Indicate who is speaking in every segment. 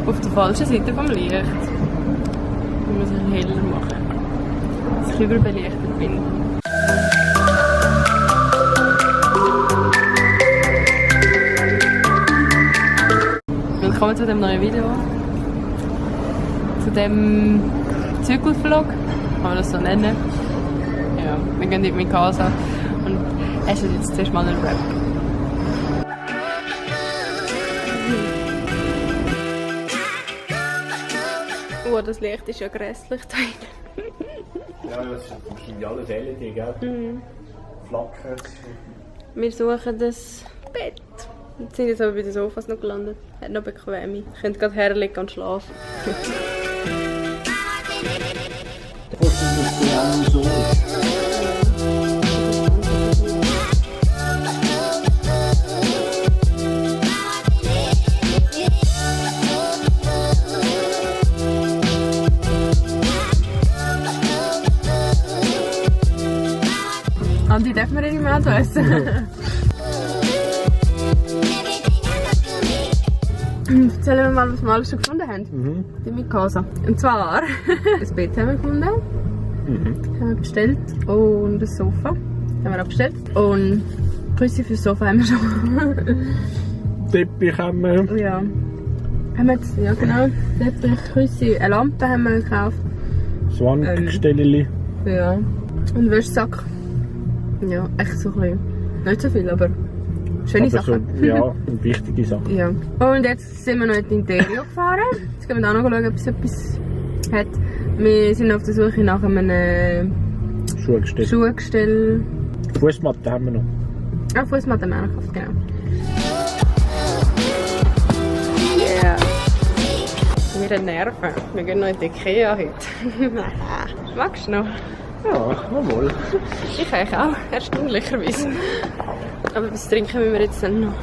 Speaker 1: auf der falschen Seite vom Licht. Ich muss es heller machen, dass ich überbelichtet bin. Willkommen zu dem neuen Video. Zu dem Zirkelvlog, kann man das so nennen. Ja, wir gehen in meine Casa und essen jetzt zuerst mal einen Wrap. Oh, das Licht ist ja grässlich da drin.
Speaker 2: Ja, das ist wahrscheinlich alles LED, gell? Mhm. Flackern.
Speaker 1: Wir suchen das Bett. Wir sind jetzt aber bei den Sofas noch gelandet. Hat noch bequem. Ich könnte gerade herlegen und schlafen. Andi, darf man nicht mehr Auto essen? Erzählen wir mal, was wir alles schon gefunden haben. In meiner Casa. Und zwar, das Bett haben wir gefunden. Haben wir bestellt. Und das Sofa haben wir auch bestellt. Und Küsse für das Sofa haben wir schon.
Speaker 2: Teppich haben wir.
Speaker 1: Ja. Haben wir jetzt, ja genau. Teppich, Küsse, eine Lampe haben wir gekauft.
Speaker 2: So Wandgestelle.
Speaker 1: Ja. Und Wäschesack. Ja, echt so ein bisschen. Nicht so viel, aber schöne Sachen.
Speaker 2: So, ja, wichtige Sachen.
Speaker 1: Ja. Und jetzt sind wir noch in die Interior gefahren. Jetzt gehen wir auch noch schauen, ob es etwas hat. Wir sind auf der Suche nach einem Schuhgestell.
Speaker 2: Fußmatte haben wir noch.
Speaker 1: Ah, Fußmatte haben wir auch noch gekauft, genau. Yeah. Wir haben Nerven. Wir gehen noch in die Ikea heute. Magst du noch?
Speaker 2: Ja, mal.
Speaker 1: Ich eigentlich auch, erstaunlicherweise. Aber was trinken müssen wir jetzt dann noch?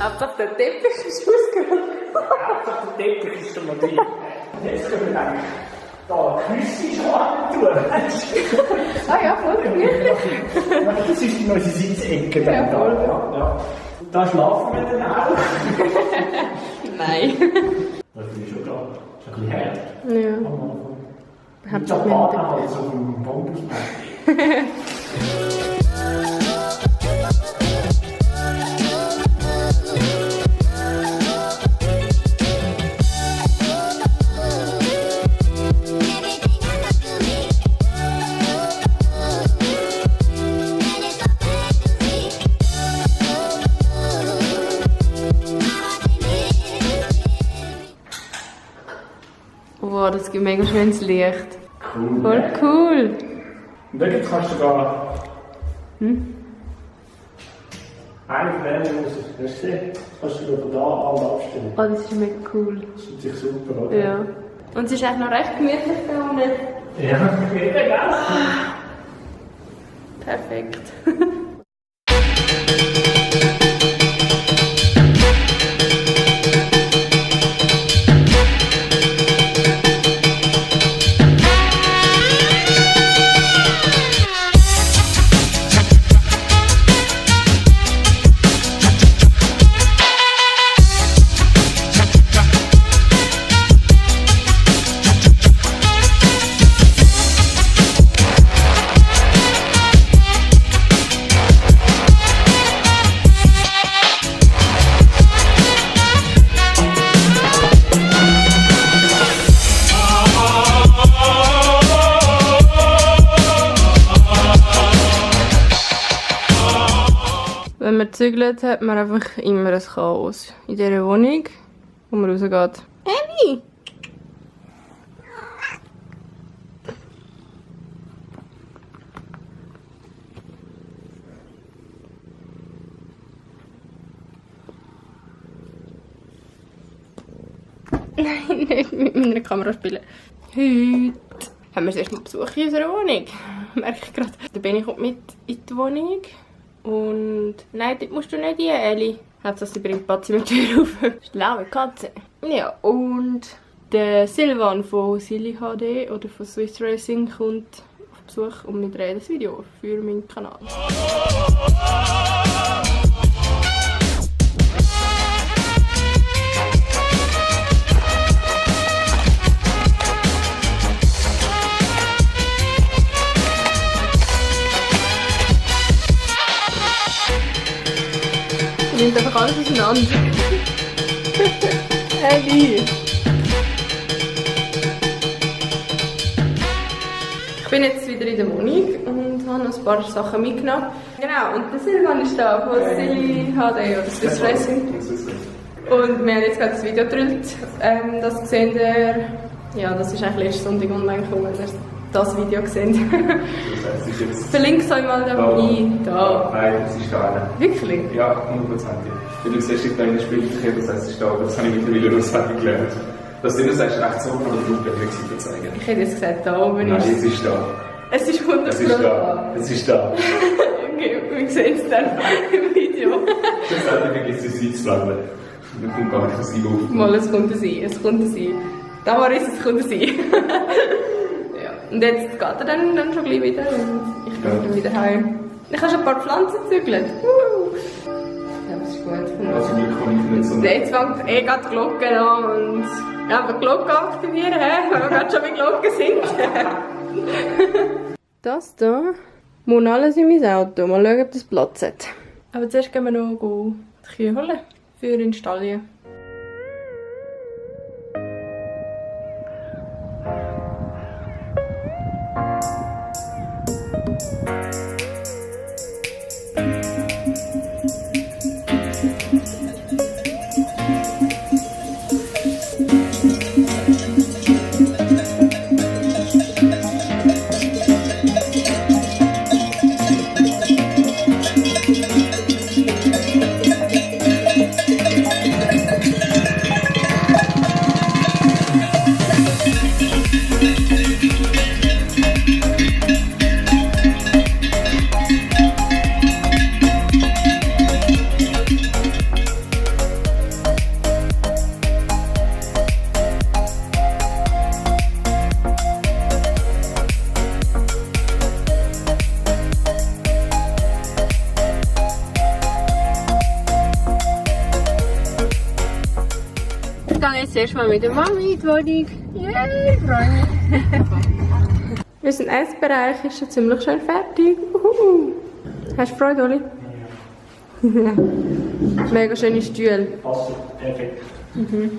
Speaker 1: Hauptsache der Teppich ist ausgegangen.
Speaker 2: Hauptsache der Teppich ist schon mal drin. Jetzt können wir eigentlich da Küsse schon tun.
Speaker 1: Ah ja, voll gemütlich.
Speaker 2: Das ist unsere Sitzecke dann
Speaker 1: Ja, voll.
Speaker 2: Ja. Und da schlafen wir dann auch.
Speaker 1: Nein.
Speaker 2: Das finde ich schon da. Schon ein bisschen hart.
Speaker 1: Ja.
Speaker 2: Und der Partner halt so vom Bambusbett.
Speaker 1: Wow, das gibt mega schönes Licht.
Speaker 2: Cool.
Speaker 1: Voll cool.
Speaker 2: Und dann kannst du da eine von denen muss ich gesehen. Kannst du von da an abstellen.
Speaker 1: Oh, das ist mega cool.
Speaker 2: Das ist natürlich super, oder?
Speaker 1: Ja. Und es ist eigentlich noch recht gemütlich da unten.
Speaker 2: Ja, mega geil.
Speaker 1: Perfekt. Wenn man zügelt, hat man einfach immer ein Chaos in dieser Wohnung, wo man rausgeht. Ellie! Nein, nicht mit meiner Kamera spielen. Heute haben wir das erste Mal Besuch in unserer Wohnung. Merke ich gerade. Der Benni kommt mit in die Wohnung. Und nein, dort musst du nicht rein, Ellie. Hauptsache sie bringt Patzi mit der Tür auf. Schlaue Katze. Ja, und der Silvan von Silly HD oder von Swiss Racing kommt auf Besuch und wir drehen das Video für meinen Kanal. Nimmt einfach alles auseinander. Ellie! Ich bin jetzt wieder in der Wohnung und habe noch ein paar Sachen mitgenommen. Genau, und der Silvan ist da von Silly HD oder Swiss Racing. Und wir haben jetzt gerade das Video gedrillt. Das seht ihr, ja, das ist eigentlich letzten Sonntag online gekommen, wenn ihr das Video seht.
Speaker 3: Das ist jetzt
Speaker 1: Verlinke es euch mal da rein. Da.
Speaker 3: Nein, das ist da einer.
Speaker 1: Wirklich?
Speaker 3: Ja, 100%. Weil du siehst, ich bin Spiel, das heißt, es ist da, aber das habe ich mittlerweile auswendig gelernt. Dass du immer sagst, rechts oben oder Flug flexibel zeigen.
Speaker 1: Ich hätte jetzt gesagt, da oben
Speaker 3: Nein,
Speaker 1: ist
Speaker 3: es ist da.
Speaker 1: es. Ist 100%.
Speaker 3: Es ist da. Es ist da.
Speaker 1: Okay, wir sehen es dann im Video.
Speaker 3: Schlussendlich vergisst du die Sitzflagge. Dann kommt gar nicht das Liebe auf.
Speaker 1: Mal, es kommt sein, es kommt sein. Da war es kommt sein. Ja. Und jetzt geht er dann schon gleich wieder und ich gehe dann wieder heim. Ich habe schon ein paar Pflanzen gezügelt. Ja, das ist gut.
Speaker 3: Also Glück kann ich nicht so.
Speaker 1: Jetzt fängt gerade die Glocke an und ja, aber die Glocke aktivieren, weil wir gerade schon mit Glocken sind. Das hier muss alles in mein Auto. Mal schauen, ob das Platz hat. Aber zuerst gehen wir noch die Kühe holen für installieren. Ich gehe jetzt erstmal mit der Mami in die Wohnung. Yay, freue mich. Unser Essbereich ist schon ziemlich schön fertig. Hast du Freude, Oli? Ja. Mega schöne Stühle.
Speaker 2: Passt, perfekt.
Speaker 1: Mhm.